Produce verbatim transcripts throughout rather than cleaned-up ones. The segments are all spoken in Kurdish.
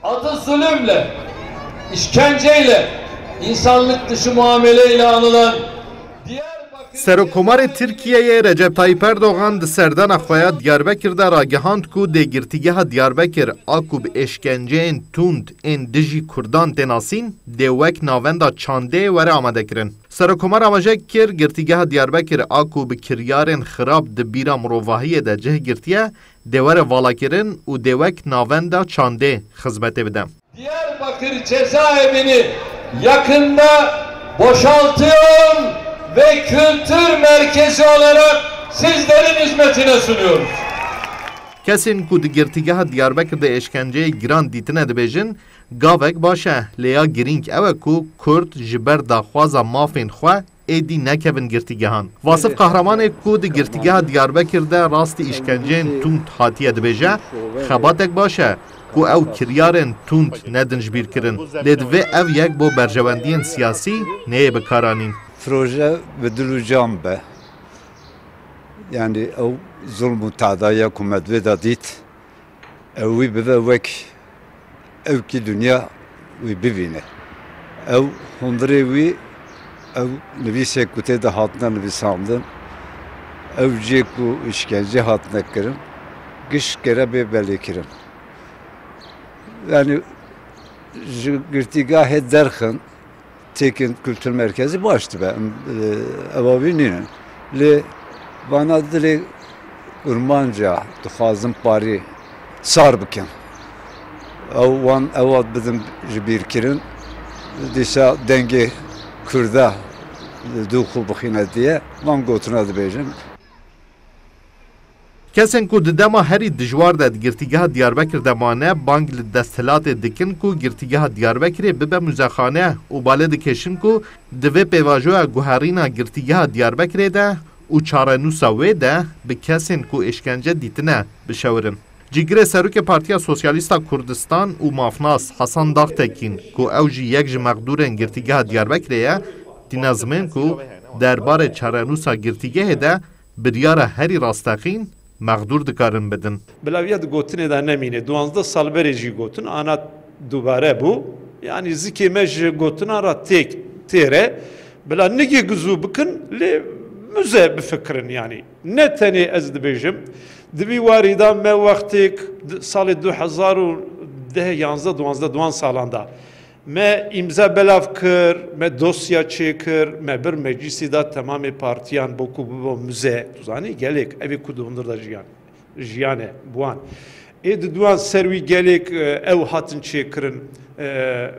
Adı zulümle, işkenceyle, insanlık dışı muameleyle anılan Diyarbakır Serokomarê Tirkiyeyê Recep Tayyip Erdogan di serdana xwe ya Diyarbekir de ragihand ku dê girtîgeha Diyarbekir a ku bi êşkenceyên tund ên dijî Kurdan tê nasîn, dê wek navenda çandê were amadekirin. Serokomar amaje kir, girtîgeha Diyarbekir a ku bi kiryarên xirab di bîra mirovahiyê de cih girtiye, dê were valakirin û dê wek navenda çandê xizmetê bide. Diyarbakır cezaevini yakında boşaltıyor ve kültür merkezi olarak sizlerin hizmetine sunuyoruz. Kesên ku di girtîgeha Diyarbekir de êşkenceyê giran dîtine dibêjin, gavek baş e, lê ya girîng ew e ku Kurd ji ber daxwaza mafên xwe êdî nekevin girtîgehan. Vasif Qahramanê ku di girtîgeha Diyarbekir de rastî îşkenceyên tund hatiye dibêje, xebatek baş e ku ew kiryarên tund nedin ji bîr kirin. Lê divê ev yek bo berjewendiyên siyasî neyê bikaranîn. Proje bi dil û can be. Yani ew zulm û tadayiya ku me di vê de dît, ew wî bibe wek ew kî dinya wî bibîne. Ew hundirê wî, ew nivîsê ku tê de hatine nivîsandin, ew cihê ku îşkence hatine kirin, giş kere bê belêkirin. Yani ji girtîgahê derxin, têkên kultur merkezî baş dibe. Em, e, ewa wî nînin. Lê vana dilê kurmanca dixwazin parî sar bikin. Ew wan ewa bidin ji bîr kirin. Dîsa dengê Kurda dû xwe bixîne diye, van gotina dibêjin. Kesên ku di dema herî dijwar de di girtîgeha Diyarbekir de mane, bang li desthilatê dikin ku girtîgeha Diyarbekirê bibe muzexane û balê dikêşin ku di vê pêvajoya guherîna girtîgeha Diyarbekirê de û çarenûsa wê de bi kesên ku êşkence dîtine bişewirin. Cîgirê Serokê Partiya Sosyalîsta Kurdistan û mafnas Hasan Dagtekîn, ku ew jî yek ji mexdûrên girtîgeha Diyarbekirê ye, tîne zimên ku derbarê çarenûsa girtîgehê de biryara herî rasteqîn mexdûr dikarin bidin. Bila viya di gotinê de nemîne. Duwazdeh sal berê jî gotin, ana dubare bû. Yani zikê me ji gotinan re têk têre. Bila nigê gizû bikin, lê muze bifikirin yani. Ne tenê ez dibêjim, di vî warî de me wextêk di salê du hezar û deh, yanzdeh, duwazdeh, duwan salan de me îmze belav kir, me dosya çêkir, me bir meclîsî da temamê partiyan bo ku bibo muze. Tu zanî gelêk, ev ê ku di hundir de jiyan, jiyane bi wan. Ê di duwan ser wî gelêk, e, ew hatin çêkirin, e,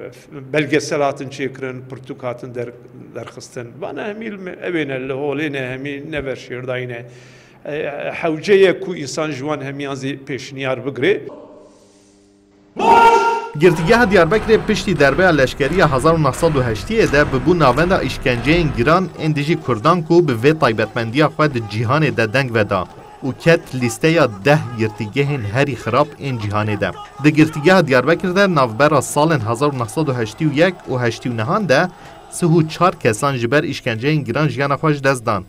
belgesel hatin çêkirin, pirtûk hatin der-, derxistin. Vana hemî li me-, ew ê ne li holê ne, hemî ne ver şêrdayî ne. E, hewce ye ku însan ji wan hemiyan zî pêşniyar bigire. Girtîgeha Diyarbekirê piştî derbeya leşkerî ya hezar û neh sed û heştiyê de bibû navenda îşkenceyên giran ên dijî Kurdan ku bi vê taybetmendiya xwe di cîhanê de deng veda û ket lîsteya deh girtîgehên herî xirab ên cîhanê de. Di girtîgeha Diyarbekir de navbera salên hezar û neh sed û heştê û yek û heştê û nehan de sih û çar kesan ji ber îşkenceyên giran jiyana xwe ji dest dan.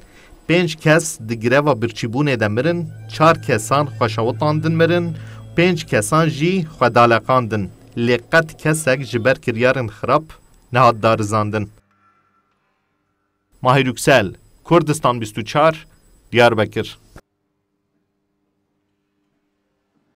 Pênc kes di greva birçîbûnê de mirin, çar kesan xwe şewitandin mirin, pênc kesan jî xwe daleqandin. Lê qet kesek ji ber kiryarên xirab nehat darizandin. Mahir Yüksel, Kurdistan bîst û çar, Diyarbekir.